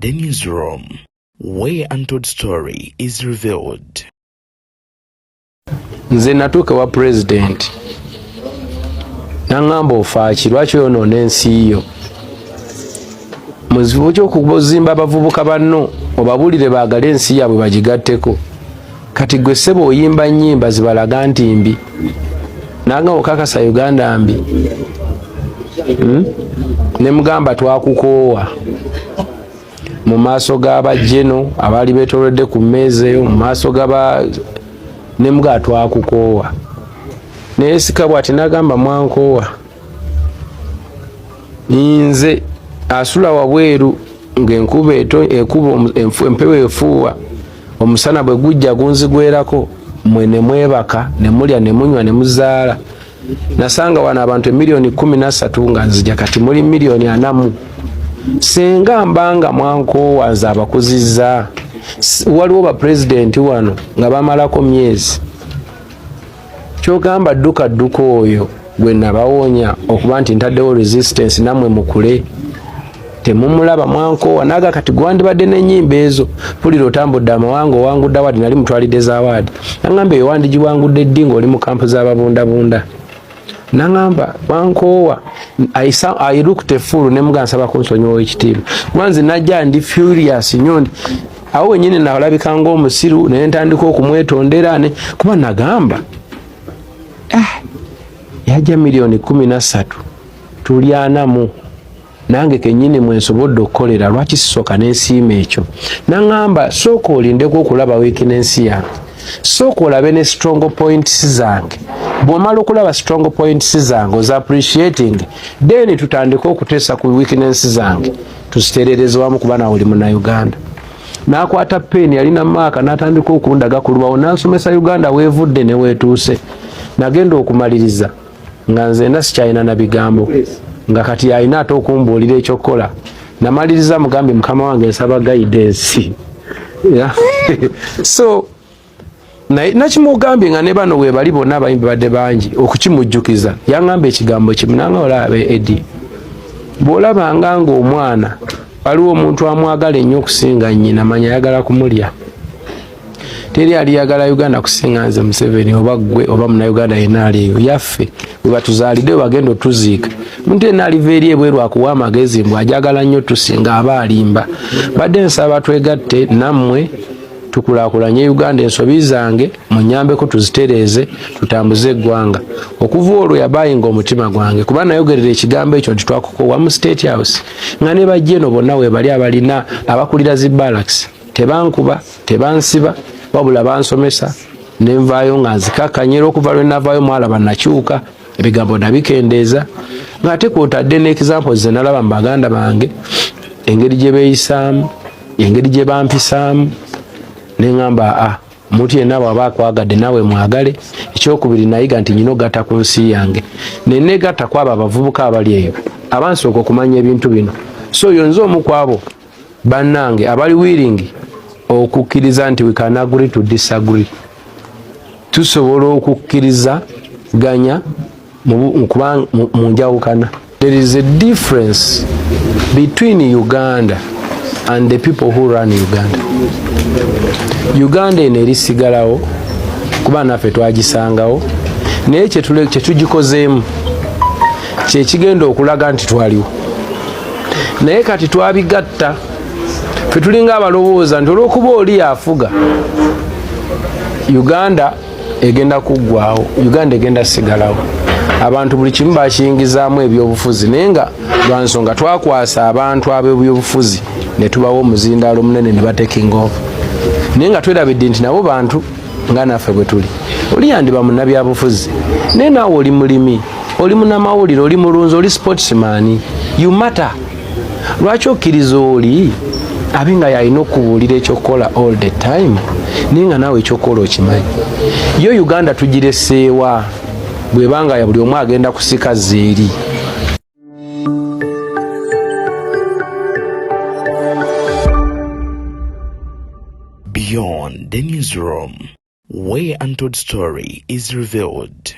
the newsroom, where untold story is revealed. Nze natuuka ewa pulezidenti naŋŋamba, ofaaki? Lwaki oyonoona ensi yo? Muzibu kyokuzimba abavubuka banno, obabuulire baagale ensi yaabwe bagigatteko. Kati gwe ssebo oyimba nnyimba zibalaga nti mbi, nanga okakasa Uganda mbi, Ne mugamba twakukoowa mu maaso g'abajeno abaali beetoolodde ku mmeeza eyo, mu maaso gaba ne mugamba twakukoowa. Naye sika bw'ati n'agamba mwankoowa, nze asula wabweru ng'enkuba ekuba, empewo efuuwa, omusana bwe gujja gunzigwerako, mwe ne mwebaka ne mulya ne munywa ne muzaala. Nasanga wano abantu emiliyoni 13 nga nzija, kati muli miliyoni 40. Senga mbanga mwankoowa, nze abakuzizza. Waliwo bapulezidenti wano nga bamalako myezi. Kyogamba dduka dduka oyo gwe nabawonya okuba nti ntaddewo resistance, nammwe mukule temumulaba, mwankoowa. Naga kati gwandibadde n'ennyimba ezo, mpulira otambudde amawanga, owangudde award. Nali mutwalidde za award. Naŋŋamba eyo wandigiwangudde ddi ng'oli mu kampu z'ababundabunda? Naŋŋamba wankoowa. I looked a fool. Ne muga nsaba kunsonyiwa ekitiibwa, kuba nze najja ndi furious nnyo, ndi awo wenyini nalabika ng'omusiru, naye ntandika okumwetondera ne kuba nagamba, ah, yajja miliyoni 13 tuli 40, nange kenyini mwensobodde okukolera, lwaki sisooka nensiima ekyo? Naŋŋamba sooka olindeko okulaba weakness yange, sooka olabe ne strong points zange. Bw'omala okulaba strong points zange oza appreciating, then tutandike okuteesa ku weakness zange, tuziterereze wamu, kuba nawe oli Munnayuganda. N'akwata peeni yalina maaka, n'atandika okundaga ku lubawo, n'ansomesa Uganda weevudde ne weetuuse. Nagenda okumaliriza nga nze nda sikyalina na bigambo, nga kati alina ate okumbuulira ekyokukola. Namaliriza mugambye, mukama wange, nsaba guidance. Yeah. So nakimugambye nga ne bano webali bonna abayimbi badde bangi okukimujjukiza. Yaŋŋamba ekigambo kimu, nanga olaba Eddy, bw'olabanga ng'omwana waliwo omuntu amwagala ennyo okusinga nnyina, manya ayagala kumulya. Teri aliyagala Uganda kusinga nze Museveni oba ggwe oba Munauganda yenna ali eyo. Yaffe, bwe batuzaalidde, bwe bagenda otuziika. Omuntu yenna aliva eri ebweru akuwa amagezi mbu ajagala nnyo tusinga, aba alimba. Badde nsaba twegatte nammwe tukulaakulanye Uganda. Ensobi zange munyambeko tuzitereeze, tutambuze eggwanga. Okuva olwo yabayinga omutima gwange, kuba nayogerera ekigambo ekyo nti twakukowa mu State House, nga ne bajja eno bonna webali abalina abakulira zi barracks, tebankuba, tebansiba, wabula bansomesa nenvaayo nga nzikakkanye. Era okuva lwe navaayo mwalaba nakyuka, ebigambo nabikendeeza, ng'ate kwotadde n'examples ze nalaba mu baganda bange, engeri gye beeyisaamu, engeri gye bampisaamu, neŋŋamba a omuntu yenna bw'aba akwagadde naawe mwagale. Ekyokubiri, nayiga nti nyina ogatta ku nsi yange, nenegatta ku abo abavubuka abali eyo abansooka okumanya ebintu bino. So oyo nze omu ku abo bannange abali willing okukkiriza nti we can agree to disagree. Tusobola okukkiriza ganya mu njawukana. There is a difference between Uganda and the people who run Uganda. Uganda eno erisigalawo kuba naffe twagisangawo, naye kyetugikozeemu kyekigenda okulaga nti twaliwo. Naye kati twabigatta, fe tulinga abalowooza nti olwokuba oli yafuga Uganda egenda kuggwawo. Uganda egenda sigalawo. Abantu buli kimu bakiyingizaamu ebyobufuzi, naye nga lwansonga twakwasa abantu ab'ebyobufuzi ne tubawa omuzindaalo omunene ne bataking over, naye nga twerabidde nti nabo bantu nga naffe bwe tuli. Oli yandiba munnabyabufuzi, naye naawe oli mulimi, oli munamawulire, oli mulunzi, oli sportsman, you matter. Lwaki okkiriza oli abe nga yalina okubuulira ekyokukola all the time, naye nga naawe ekyokukola okimanyi? Yo Uganda tugireseewa bwebanga ya buli omu agenda kusika zeeri? Beyond the newsroom, where untold story is revealed.